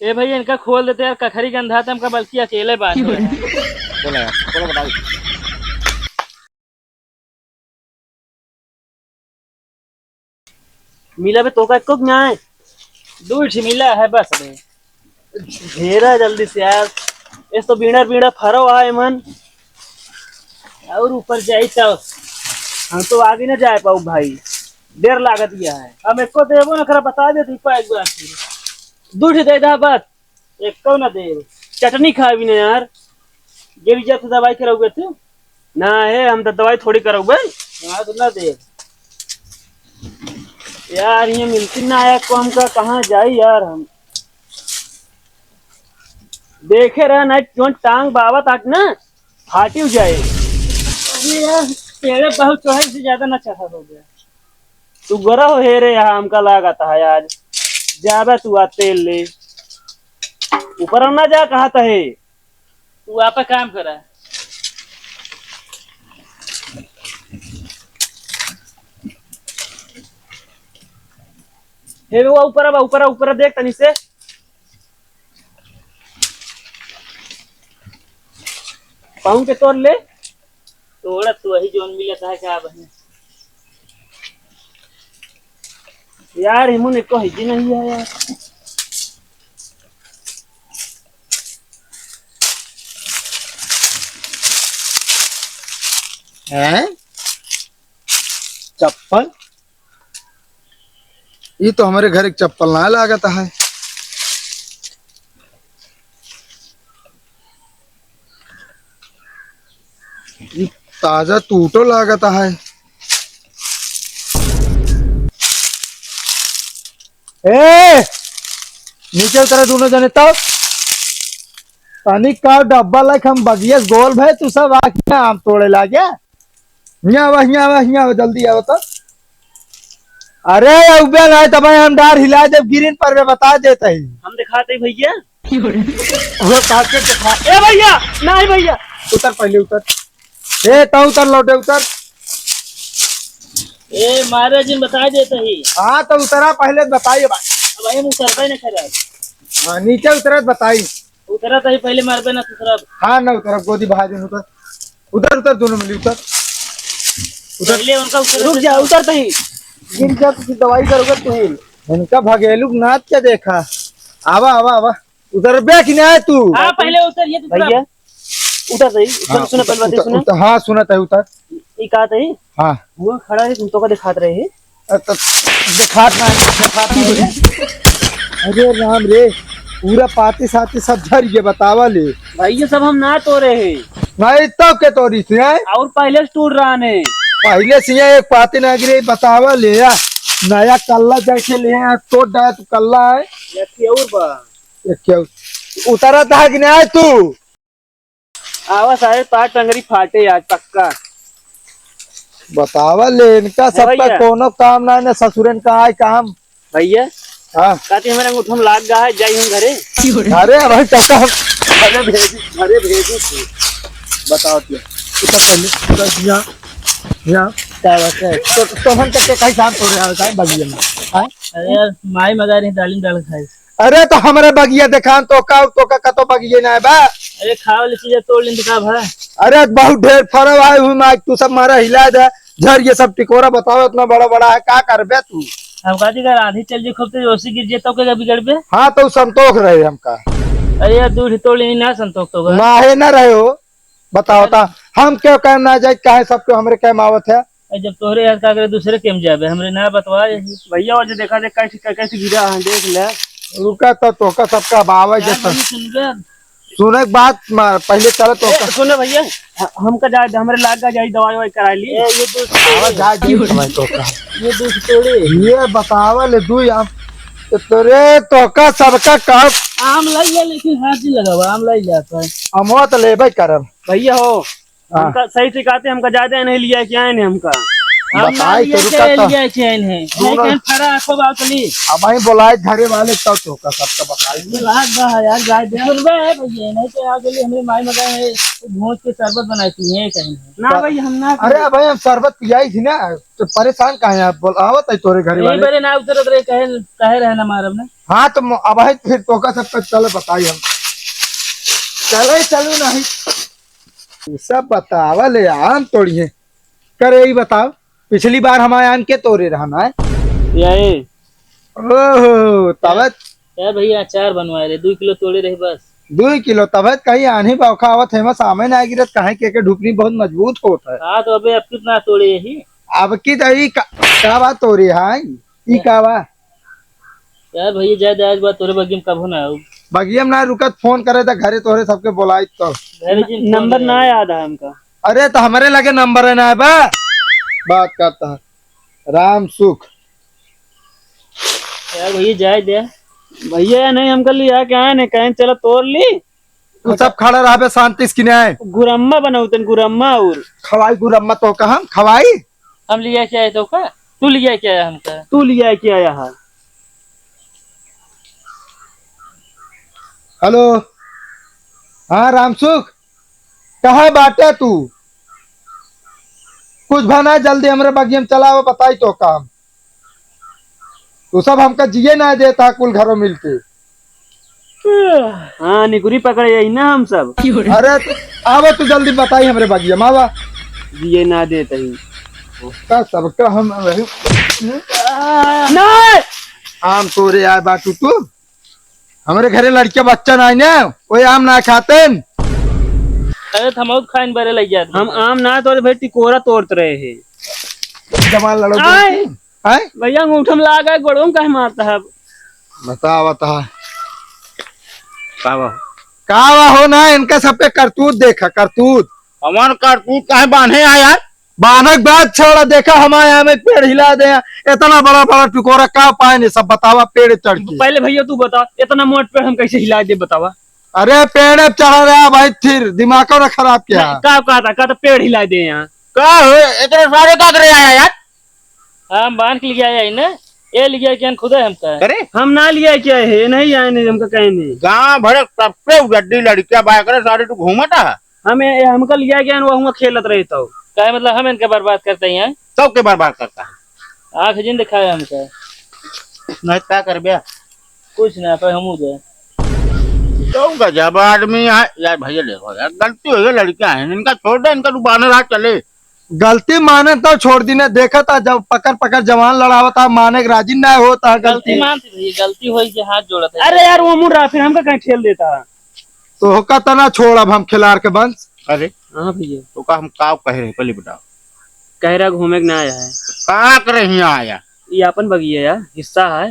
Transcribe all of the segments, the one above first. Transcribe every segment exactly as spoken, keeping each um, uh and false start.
ए भैया, इनका खोल देते यार, कखरी गंधात हमका, बल्कि अकेले बानी यार। बोला यार, बोला, बताओ। मिला बे, तोका एको न्याय? दुइ ठी मिला है बस बे। घेरा जल्दी से यार, इस तो बीणर बीणर फरो आए मन। और ऊपर जाई तो हम तो आगे न जाए पाऊ भाई, देर लागत गया है। हम एको देबो न करा, बता देती पा एक बार फिर। दुइ ठी दे दा बस। एको ना दे। चटनी खाबी ना यार। गिर जात दवाई करउबे तू। ना है, हम तो दवाई थोड़ी करउबे। हाँ, तो ना दे। यार, ये मिलती ना है को, हमका कहाँ जाई यार हम। देखे रहे ना, जोन टांग बावत आट ना, फाटिउ जाए। अरे यार, पेड़े बहुत चढ़े से ज्यादा ना चढ़ा हो गया। तू गरा हो हे रे, यहाँ हमका लागत है आज। जाबे तू आ तेल ले। ऊपर ना जा, कहत है। तू आपे काम करा। हे बउआ, ऊपर बा, ऊपर, ऊपर देख तनी से। पाँव के तोड़ ले। तोड़ा तू वही जोन मिलत है का बहन। यार, हिमुन एको है जी नहीं है यार। हैं? चप्पल? ई तो हमरे घर एक चप्पल ना लागत है। ई ताजा टूटो लागत है। ए, नीचे उतरा दोनों जने तब। तनी का डब्बा लाइक हम बगिया से गोल भए, तू सब आके आम तोड़े लागे। हियाँ आवा, हियाँ आवा, हियाँ आवा, जल्दी आवा तो। अरे, उबे ना, तब हम डार हिला देब, गिरिन पर बता देत ही। हम दिखाते ही भैया। वो काट के दिखा। ए भैया, नहीं भैया। उतर पहले, उतर। ए, तो उतर, लौटे उतर। ए, मारे जिन बता देत ही। हाँ, तो उतरा पहले, बताइए भाई। अब हम उतरबे नहीं करे। हाँ, नीचे उतरत बताई। उतरत ही पहले, मारबे ना उतरब। हाँ, ना उतरब, गोदी बहा दिन उतर। उतर, उतर, दोनों मिली उतर। उतर। पहले उनका उतर रुक जा, उतर तही। गिर जा, तो फिर दवाई करोगे तू ही। इनका भगेलू नाच के देखा। आवा, आवा, आवा। उतरबे कि ना तू? हाँ, पहले उतर, ये तो उतरा। भैया, उतर तही। सुन, हाँ, सुन, उतर, पहले बात उतर, सुन। उतर, हाँ, सुनत है, उतर। ई का तही? हाँ। वो खड़ा है, तुम तो का दिखात रहे हैं। अ, त-, देखात ना है, देखात ना है। अरे राम रे, पूरा पाती साती सब झर गए, बतावा ले। भाई, ये सब हम ना तोड़े हैं। नहीं, तब के तोड़ी से, हैं? और पहले से टूट रहा है। पहले से ये एक पाती ना गिरे, बतावा ले, या नया कल्ला जैसे ले, या तोड़ डाला तू कल्ला है। या क्यों बा? ये क्यों? उतरा था कि नहीं तू? आवा सारे, तार टंगरी फाटे आज पक्का। बतावा ले, इनका है सबका भैया। कोनो काम ना, ना ससुरन का आए काम। भैया, हाँ। कहते हमारे अंगूठा में लाग गया है, जाई हम घरे। अरे भाई, चाचा, हम घरे भेजी, घरे भेजी थी। बताओ तो। उतर पहले, उतर, यहाँ, यहाँ। क्या बात है? तो, तो हम तो कहीं काम कर रहा है, बगिया में। हाँ? अरे यार, माई मगा रही दालिम डाल खाई। अरे तो हमरे बगिया देखान, तोका, तोका कतो बगिये ना बा। अरे खाए वाली चीजें तोड़ लेन तो का भा? अरे बहुत ढेर फरल आए हुए माइक, तू सब मारा हिला दे। झर ये सब टिकोरा बताओ, इतना बड़ा बड़ा है, का करबे तू? हम कहती अगर आंधी चल जे खूब तो ओसी गिर जे तो के बिगड़बे? हाँ तो संतोष रहे हमका। अरे यार दूर ही तोड़ लेनी ना संतोष तो का। ना है ना रहे हो, बताओ ता हम क्यों कहना जाए, काहे सब क्यों हमरे कहम आवत है? ए, जब तोहरे यार का करे, दूसरे के में जाबे, हमरे ना बतवा। भैया, वो जो देखा दे, कैसे, कैसे गिरा है, देख ले। रुका तो, तोका सबका बावे ए, जैसा। भाई, सुन बे। सुने के बात मा-, पहले चलो तो ए, का। सुने भैया, ह-, हमका जाए दे, हमरे लाग का जाई, दवाई ववाई कराई ली। ए, ये दूध आवा, तोड़े। जा, जा, दवाई तो का। ये दूध तोड़े। ये बतावा ले, दू यार। तो तोरे तोका सबका काम। आम लाई ले, लेकिन हाथ नहीं लगावा, आम लाई जाता है। हम तो लेबे करब। भैया हो, हाँ। हमका सही से कहते, हमका ज्यादा नहीं लिया कि आए नहीं हमका। हम ना बताई लिए तो के रुका तो। लिए के आइन है। नहीं दोनों कहन फरा आखो बात ली। अब वहीं बोलाए घरे वाले तब तो का सबका बताई। ये बात बा यार, जाए दे। सुनबे है भैया, नहीं तो आ गली हमरे माई मगा है, भोज के शरबत बनाई थी, ये कहीं। ना भाई, हम ना अरे भाई, हम शरबत पियाई थी ना, तो परेशान काहे हैं आप? बोल, आवत है तोरे घरे यही वाले। बरे ना उतरत रहे, कहे, कहे रहे ना मारब ना। हाँ, तो म-, अब है फिर तोका सबका चलो बताई हम। चले, चलो नहीं। तू सब बतावा ले आम तोड़िए। करे, ई बताओ, पिछली बार हमारे आम के तोड़े रहना है? यही। ओहो, तबे ए भैया, अचार बनवाए रहे, दुई किलो तोड़े रहे बस। दुई किलो? तबे कहीं आन्ही बौखा आवत है, मैं सामने ना गिरत, काहे के, के ढुपनी बहुत मजबूत होत है। हाँ, तो अबे अब कितना तोड़े यही? अब की तो ई का, का बात तोड़े है? ई का बा? यार भैया, जाए दे, आज बात तोरे बगियम कभो ना आऊ। बगियम ना रुकत, फोन करे त घरे तोरे सबके बोलाई तो। घरे जिन फोन नंबर ना आया। याद है हमका। अरे, तो हमरे लगे नंबर है ना बा। बात करता है राम सुख। यार भैया, जाए दे। भैया, नहीं, हमका लिया के आए, नहीं कहें, चला तोड़ ली। तू सब खड़ा रहबे शांति से कि नहीं? गुरम्मा बनाऊ तन, गुरम्मा और। खवाई गुरम्मा तो का हम खवाई? हम लिया के आए तो का? तू लिया के आया हमका? तू लिया के आया है। हेलो, हाँ रामसुख, कहाँ बाटे तू? कुछ भा ना, जल्दी हमरे बगिया में चला आवा, बताई तो काम। तू सब हमका जिए ना देता कुल घरों मिलके। हाँ, निकुरी पकड़े यही ना हम सब। अरे, आवा तू जल्दी बताई हमरे बगिया में, आवा। जिए ना देत ही। उसका सबका हम नहीं। आम तोरे आए बाटू तू। हमरे घरे लड़के बच्चा ना आए ना, कोई आम ना खातेन। अरे, थमौत खाइन बरे लग जाते। हम आम ना तोड़े भाई, टिकोरा तोड़त रहे हैं। जवान लड़ो आए। बोलती। हैं? भैया, अंगूठा में लाग गए, गोड़ों में काहे मारता है अब? बतावा, बतावा। का बा? का बा हो ना, इनका सब पे करतूत देखा, करतूत। हमार करतूत काहे बांधे आ यार? बांधक बात छोड़ा, देखा हमारे यहाँ में पेड़ हिला दे, इतना बड़ा बड़ा टुकोरा का पाए नहीं, सब बतावा पेड़ चढ़ के। पहले भैया तू बता, इतना मोट पेड़ हम कैसे हिला दे बतावा? अरे पेड़ पे चढ़ा रहा भाई, फिर दिमाग ना खराब किया। नहीं, का कहता, कहता पेड़ हिला दे यहाँ। का हो, इतने सारे का करे आया यार? हम बांध के लिया आई ना, ये लिया के खुदे हमका। अरे हम ना लिया क्या है, नहीं आए नहीं हमका कहीं नहीं। गांव भर सबसे उजड्डी लड़किया बा, एकरे सारे तू घूमता है। हम ये, हमका लिया गया, वो हुआ खेलत रहे तो। काहे मतलब हम इनका बर्बाद करते हैं? तो के बर्बाद करता है? आँख जिन दिखाए हमका। नहीं का करबे? कुछ ना, पर हमू जाए। तो गजब आदमी है यार। भैया देखो यार, गलती हो गई, लड़कियां हैं, इनका छोड़ दे, इनका तू बांधे रहा चले। गलती माने तो छोड़ दीने, देखा था जब पकड़ पकड़ जवान लड़ावा था, माने के राजी ना होता है गलती गलती। मानती भैया, गलती होई के हाथ जोड़त है। अरे यार, वो मुर्रा फिर हमका कहीं ठेल देता। तो होका तना छोड़, अब हम खिलार के बंस। अरे हाँ भैया। तो का हम का कह रहे, पहले बताओ। कह रहा घूमे के ना आया है। का करे हियां आया? ये अपन बगिया है, हिस्सा है।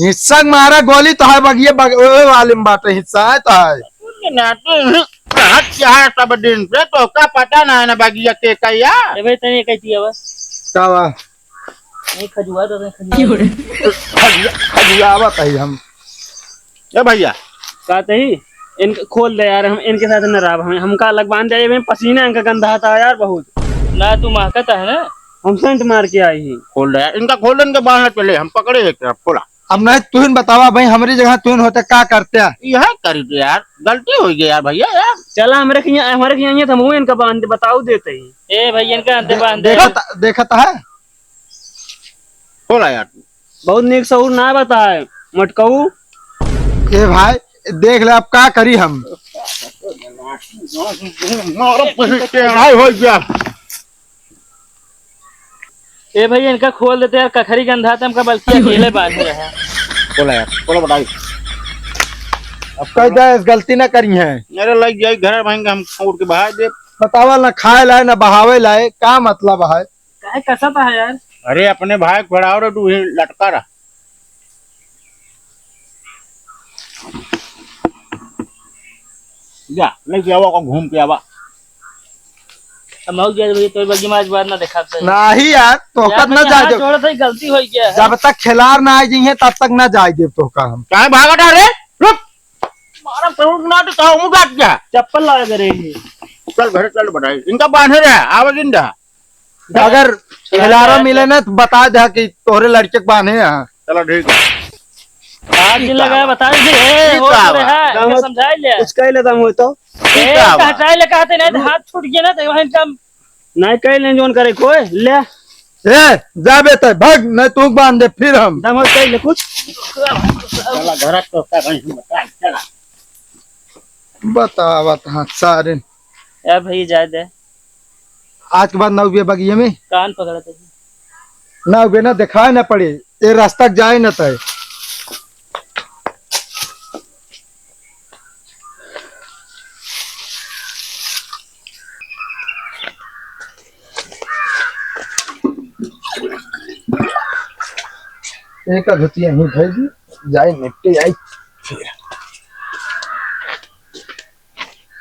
हिस्सा के मारा गोली तो है बगिया बग-, ओए वाले में बाटे, हिस्सा है तो है। तू के नाते ही कहत क्या है सब दिन से, तो का पता ना है ना बगिया के का यार? ए भाई, तने कह दिया बस। का बा? नहीं, खजुआ दो, खजुआ। खजुआ, खजुआवत है हम। ए भैया। का तही? इनके खोल दे यार, हम इनके साथ न रहब, हम, हमका अलग बांध दे, में पसीना इनका गंधा था यार बहुत। ना, तू महकत है ना? हम सेंट मार के आई ही। खोल दे यार, इनका खोल दे, इनके बाहर चले, हम पकड़े एक तरफ, खोला। अब नहीं, तू ही बतावा भाई, हमारी जगह तू ही होते, का करते? यह करी दे यार, गलती हो गई यार भैया यार। चला, हमरे के यहाँ, हमरे के यहाँ ये तो हम इनका बांध बताऊ देते ही। ए भाई, इनका अंदर दे-, बांध दे। देखत, देखत है? खोला यार। बहुत नीक सहूर ना बताए, मटकऊ। ए भाई, देख ले, अब का करी हम? मारो, पहले टेढ़ाई हो गया। ए भाई, इनका खोल देते यार, कखरी गंधा त हमका बल्कि अकेले बांधे रहा। खोला यार, खोला बताई। अब कह दे, इस गलती ना करी है। मेरे लग जाई घर भाई, हम उड़ के बहा दे। बतावा ना, खाए लाए ना बहावे लाए, का मतलब है? काहे कसत है यार? अरे अपने भाई को खड़ाओ रे, तू ही लटका रहा। जा, लेके आवा, ओका घूम के आवा। हम हो गया भैया, तोर बगी में आज बार ना देखा सही। नाही यार, तोका यार, ना भैया, जाए हाथ देब। जोड़त है, गलती हो गया है। जब तक खिलार ना आ जाइए, तब तक ना जाए देब तोका हम। काहे भागत है रे? रुक। मारा पहुंच ना तो कहूं मुंह काट जा। चप्पल लगा के रही। चल घरे चल बताई। इनका बांधे रहे, आवे दिन रहा। अगर खिलारा मिले ना तो बता दे कि तोहरे लड़के के बान्हे हैं। चलो ठीक है। आज दिन लगा बता दे, ए, ठीक हो बा। है, समझाई ले। कुछ कह लेता हूँ तो। ए, ठीक बा। हटाई ले कहते नहीं तो हाथ छूट गया ना तो वहीं हम नहीं कह लें जोन करे कोई ले। ए, जा बेटा, भाग, नहीं तू बांध दे, फिर हम। दम हो, कह ले कुछ। चला, घर तो का कहीं हम बता, चला। बतावत हाँ, सारे। ए भई, जाए दे। आज के बाद ना उबे बगिये में। कान पकड़त है। ना उबे ना, दिखाए ना पड़े, ये रास्ता जाए ना तय। एक घुतिया ही भई, जाए निपटे आई।